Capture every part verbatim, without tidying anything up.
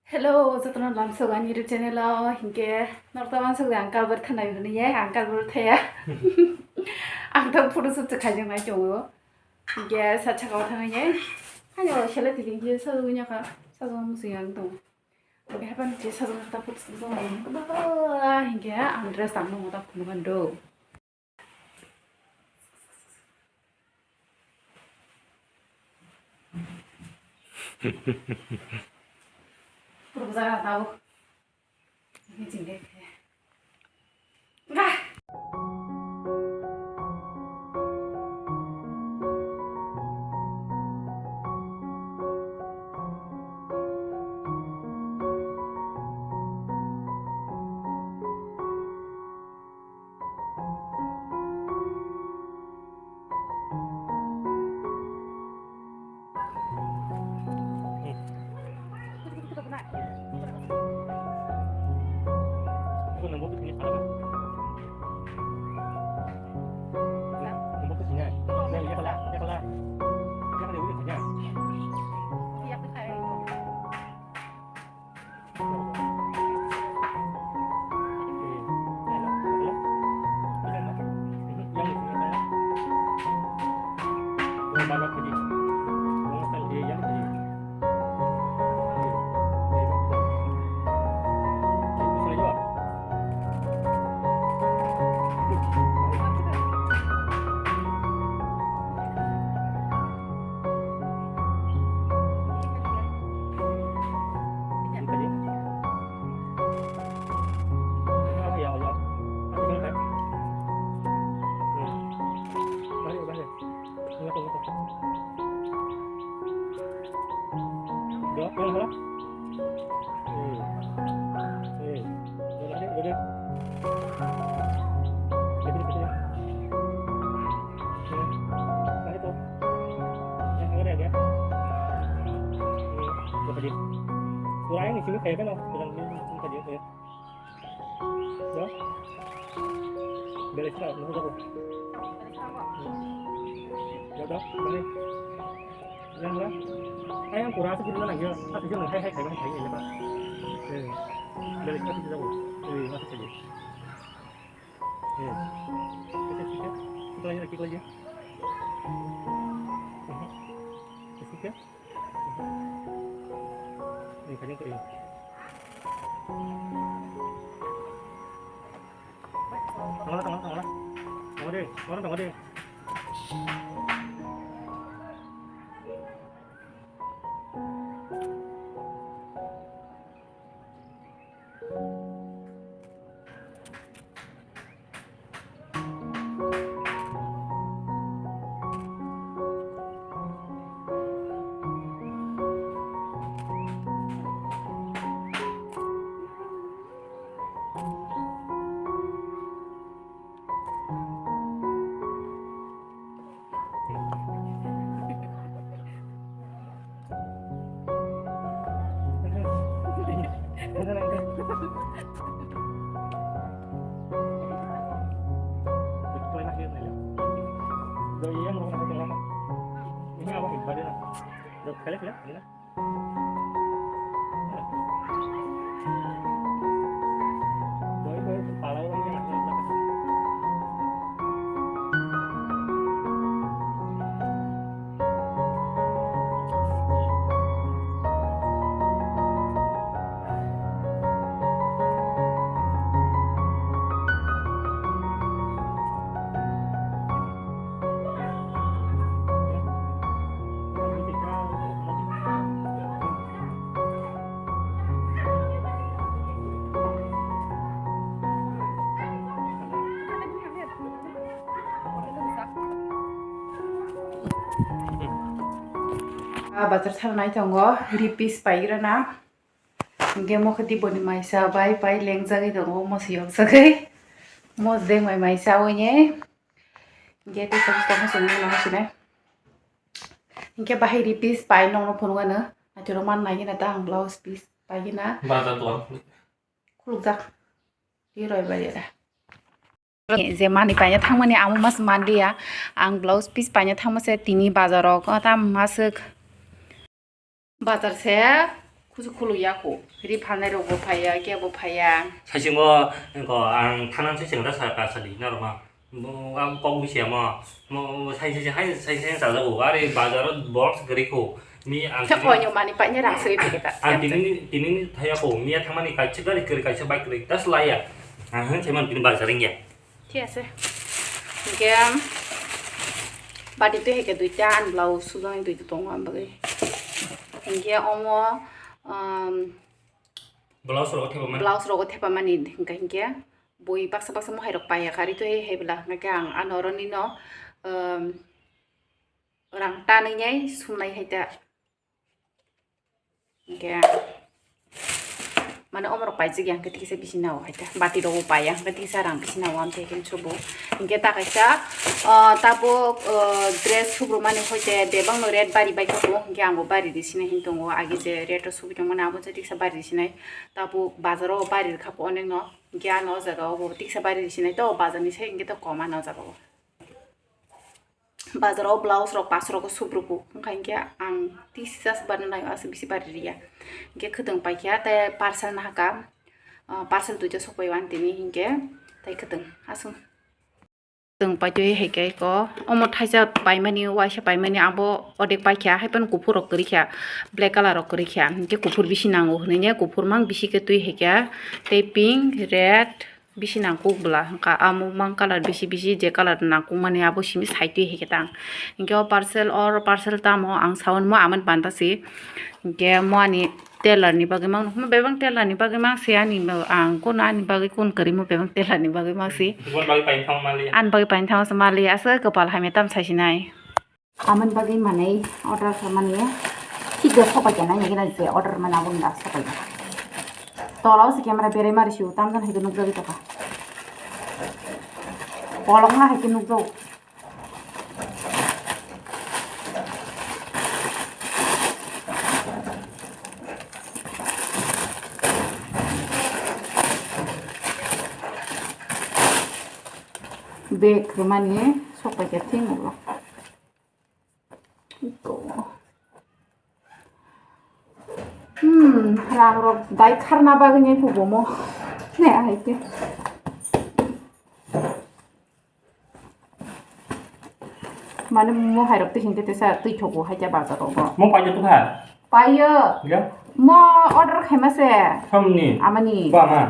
Hello, jotono lamsok ani YouTube channel o, hinkhe norok ta wansok ang kalbar thanai hwnwi ye, ang kalbar thaya. Ang ta photo shoot se khaijak nai tongo. Hinkhe sa chaka o thangwi ye. Hani o sele tili hinkhe sajagwi nokha, sajagwi muchung yang tongo. Hinkhe hapan je sajagwi ta photo shoot jong nai. Ba, hinkhe ang dress tang nang ta phunukhan do. Puruk jaga tau. Ini jingge. Enggak. Kurang ini sini kayak kan, kurang ini sini kayak. Yo. Belai sila, nunggu jago. Yo, dok, balik. Yang lah. Hai, yang kurang sih, gimana, yo? Tapi jangan, hai, hai, hai, hai, hai, Pak. Eh, belai sila, sila jago. Eh, masuk saja. Eh. Kita, kita, kita lagi, kita lagi. Mhm. Kita. Ini kayaknya tuh, iya. Tengok lah, tengok lah, tengok lah. Tengok deh, tengok deh, tengok deh. Ah, bazar thangnai tongo, ripis paigrana. Hinkhe mokhe tiboni maisa bai pai lengjagwi tongo, moso yoksagwi. Mo dengbai maisa oine. Hinkhe tei tong tong songwi mano sine. Hinkhe bahai ripis pai nongno phunukgano. Aithoro man naigina ta ang blouse piece paigina. Bazar dogan khuluk. Khulukjak. Tei roibar era. Je mani paina thangmani amo mas manliya. Ang blouse piece paina thangma se tini bazar o tam masuk. Bazar se Kusu khulu ya kho. Ri phalnai rok bo phaiya, kebo phaiya. Saisingo, ko ang thanang se chengra sa ka sadi, na roma. Bo ang kok bisi amo. Mo sai sai hai sai sai sa jago. Are bazar box gari kho. Mi ang Sa tini, ko nyo mani pa nya rang se phe ta. Ang tini, tini thaya kho. Mi ya thangmani kaisa gari kari kaisa bike kari. Das laya. Ang han cheman tini bazar ringya. Thik ase. Hingke bati twi hai khe duita, ani blouse sujagwi duita tongo, ani bagwi. Hingke omo, um, Blouse rogo thepamani. Blouse rogo thepamani hingka hingke bui baksa baksa mohai rok paiya kari twi hai bwla hingke ang ano oro nino, um, rang tanwi nai sumnai hai ta. Hingke, mane, omorok paijak ya, hingke tikisa bisi nao hai ta, bati rok bo paiya, hingke tikisa rang bisi nao, amtwi hingke subo. Hingke ta kaisa, ah, tabuk, ah, dress subrumani hoite bebak no red bari bai tongo, hingke ang bo bari ri sinai hin tongo, agi je red o subui tongmani abo je tikisa bari ri sinai, tabuk bazar o bari rikha po onek no, hingke ano o jaga o bo tikisa bari ri sinai to, bazar ni side hingke to kom ano o jaga o. Bazar o blouse rok pass rok o subrugo, wngkha hinkhe ang tisa se barna nai, aswk bisi bari riya. Hinkhe khwtwng paikha tei parcel nahaka, ah, parcel duita sokpaiyo ani tini hinkhe tei khwtwng aswk. Khwtwng paitwi hai khe ko omo thaisa paimani, waisa paimani, abo odek paikha, haiphano kuphur rok kwrwikha, black colour rok kwrwikha, hinkhe kuphur bisi nango hwnwi ne kuphur mang bisi khe twi hai kha, tei pink, red, bisi nangkuk bwla, hwnkha amo mang colour bisi bisi, je colour nangkukmani abo simi side twi hai khe tang. Hinkhe o parcel, oro parcel tamo ang saui mo amani panta si. Hinkhe mo ani tailor ni bagwi mang nukho, bebak tailor ni bagwi mang si ani, ang kono ani bagwi kun kwrwi mo bebak tailor ni bagwi mang si. Boni bagwi paini thangma mali. Ani bagwi paini thangma se mali, aswk kwpal hamya tam sai sinai. Amoni bagwi manwi order khaimani, thik da sopai khe nai nai je order mani aboni da sopai khe. Tola o se camera berai mari sio, tamjani hai khe nukjagwi tongkha. Kolokma hai khe nukjago. Bag rwmani sopai khe thik nukgo. Hmm, rang rok dai kharna bagwi nai kubumo. Ne, ahai khe. Mane mohai rok twi hinkhe tesa twi thogo hai khe bazar rogo. Mo paida tubha? Paiyo. Ya? Mo order khaima se. Samni? Amani. Ba ma?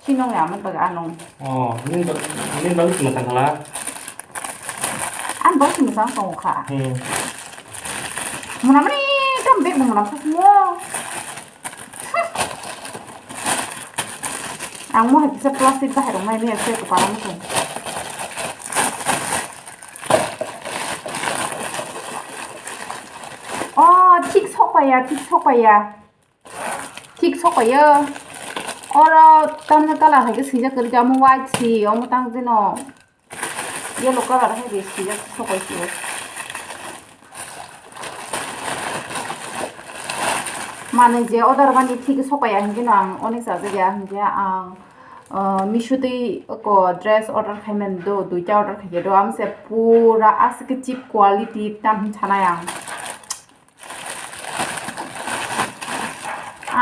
Sinong ya, amon bagwi anong. Oh, nini ba-, nini bagwi sima tangkhala? Ani bagwi sima tang tongo kha. Hmm. Muna mani tam bag bo muna sasmo. Ang mo hai kisa plastic bahai rok nai ni ase ko parang tong. Oh, thik sok paiya, thik sok paiya. Thik sokoyo. Oro tamni colour hai khe swijak kwrwi khe, omo white si, omo tang jeno yellow colour hai khe swijak sokoi si. Manwi je order mani thik sokoya hinkhe no ang onek chajak ya hinkhe ang, ah, Meesho twi oko dress order khaimani do, duita order khaikhe do, amo se pura aswk khe cheap quality tam hinwi sanai ang.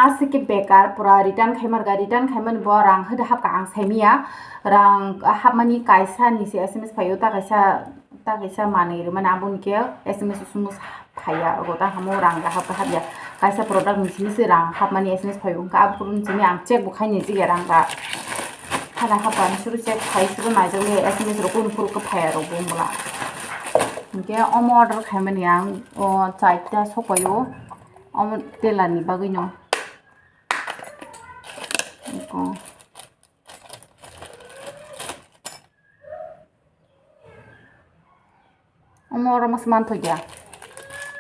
Aswk khe bekar pura return khaimarwkha, return khaimani bo rang hoide hapkha ang saimanya, rang hapmani kaisa ni se S M S phaio, ta kaisa, ta kaisa manwi rwmani aboni khe S M S usung phaiya, obo ta hamo rang hapkha hapya, kaisa product ni simi se rang hapmani S M S phaio, wngkha aphuru ni simi ang check bo khaini jigya rang ba. Hana hapang suru check khai suru naijak le S M S rok kunu phuru kwphai rok bo wngla. Hinkhe omo order khaimani ang o chaita sokoyo omo tailor ni bagwi no. Eko. Omo oro masa manthokya.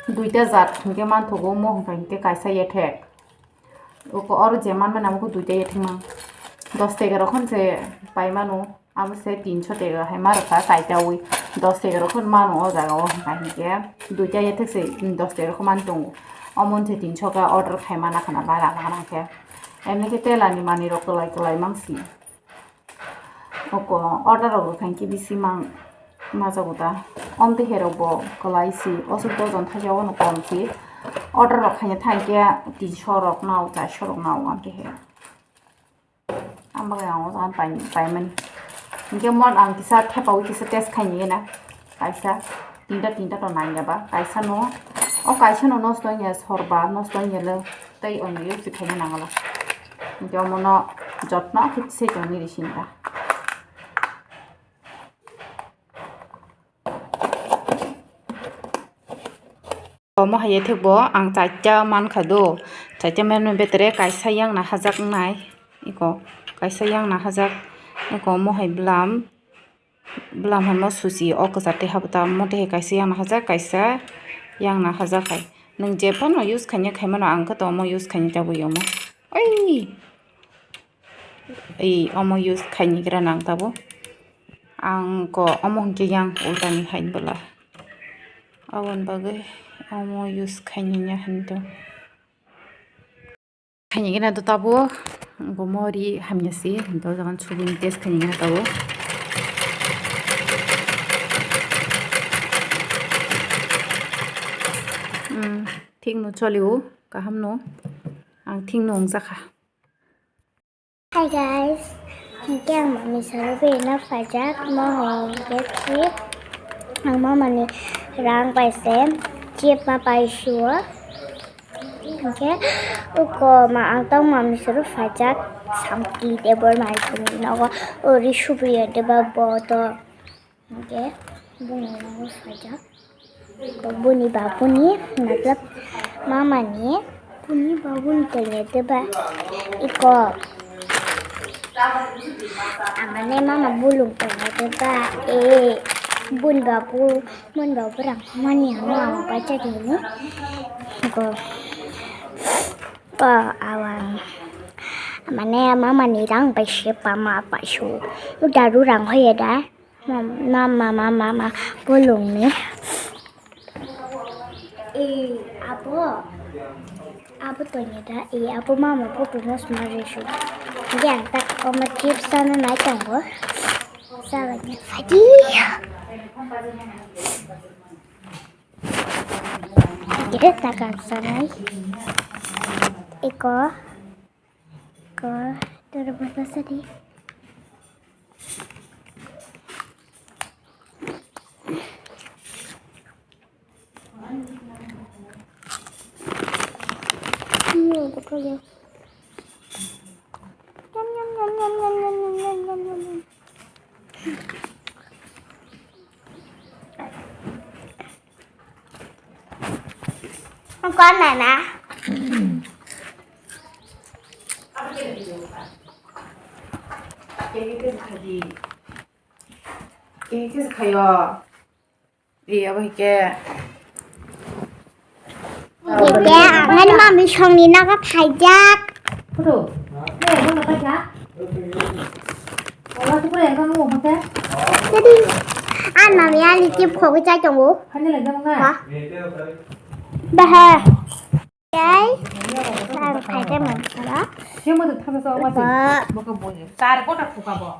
Duita jat hinkhe manthogo, omo hinkha hinkhe kaisa yethek. Oko oro je manmani amo khe duita yethek mang. Dos tega rok khon se pai mano, abo se tinso tega hai ma rwkha kaita wi. Dos tega rok khon mano o jaga o hinkha hinkhe duita yethek se, mm, dos tega rok khon man tongo. Omo se tinso khe order khai mana khana bara mana khe. Emni khe tailor ni manwi rok kwlai kwlai mang si. Oko order rok rwkha hinkhe bisi mang majago ta. Omtwi herok bo kwlai si, osuk dojon thaisa wano kom si. Order rok khaina thangkhe tinso rok nao, charso rok nao, amkhe he. Ang bagwi ang o jaga pai, paimani. Hinkhe mo ang kisa thepaui kisa test khainai na. Kaisa tinta tinta to nangya ba. Kaisa no, o kaisa no nosto wngya sorba, nosto wngya le tei ono use khaina nangala. Hinkhe omono jotno khe se tongni risinta. Omo hai thekbo ang chaita mankha do, chaita manwi betere kaisa yang na hajak wngnai, eko kaisa yang na hajak, eko omo hai bwlam, bwlam hai mo suchi o kwchar tei habita omo tei kaisa yang na hajak, kaisa yang na hajak hai. Nwng je phano use khaina khaimano ang khe to omo use khaina tabuk omo. Oi! Ei, omo use khaini gra nang tabuk. Ang ko omo hwnkhe yang ultani hai bwla. Aboni bagwi omo use khaini ya hinto. Khaini gana to tabuk. Bo mori hamya si, hinto jagan subini test khaini gana tabuk. Hmm, thik no choli o, kaham no. Ang thik no wngjakha. Hi guys, hinkhe ang mami salo berena phaijak, mo hai hinkhe chip, ang mamani rang bai se chip ma pai suo, hinkhe uko ma ang tong mami salo phaijak, samti de bor mai sini nogo ori supriya de ba bo to. Hinkhe bini nogo phaijak. Bini babuni matlab mamani bini babuni tongya deba iko. Amane mama bulung tongya deba e bini babu bini babu rang mani ano ang paijak nini. Ko ko awang mane mamani rang bai se pama pai su daru rang hoye da. Mama, mama, mama, bolongni. Eh, abo. Abo tongya da. Eh, abo mama photo no sma resu. Yang tak oma chips sana nai tongo. Salanya fadi. Kita takar sanai. Iko. Ko, dora baba sadi. Hmm, betul ya. Nyam, nyam, nyam. Ang kuan na na. Iya, abo hike. Ite, angani mami songni nogo phaijak. Photo. Ne, bono paikha. Ola tu pura ekdom mo hote. Jadi, an mami ani chip khogwi chai tongo. Hani le dong na. Ha? Baha. Ei, ang khaide mansara. Semo de thangsa wa. Ba. Boka boye. Char kota phuka bo.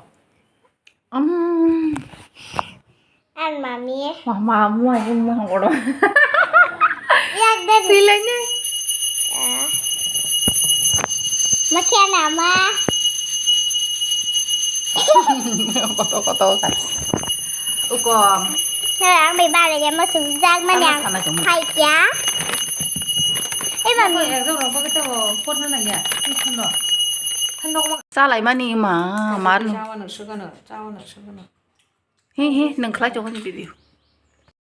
Um. An mami. Mama, mua ini mah ngoro. Yak de. Silanya. Makia nama. Koto koto kan. Ukom. Nah, ang bai bale ya masuk jak mana yang. Hai ya. Eh mami. Ekdom rong pakai tahu, pot mana ya? Ini kan lo. Kan lo. Salai mani ma, mar. Cawan sugano, cawan sugano. He he, nang khlai tong ni video.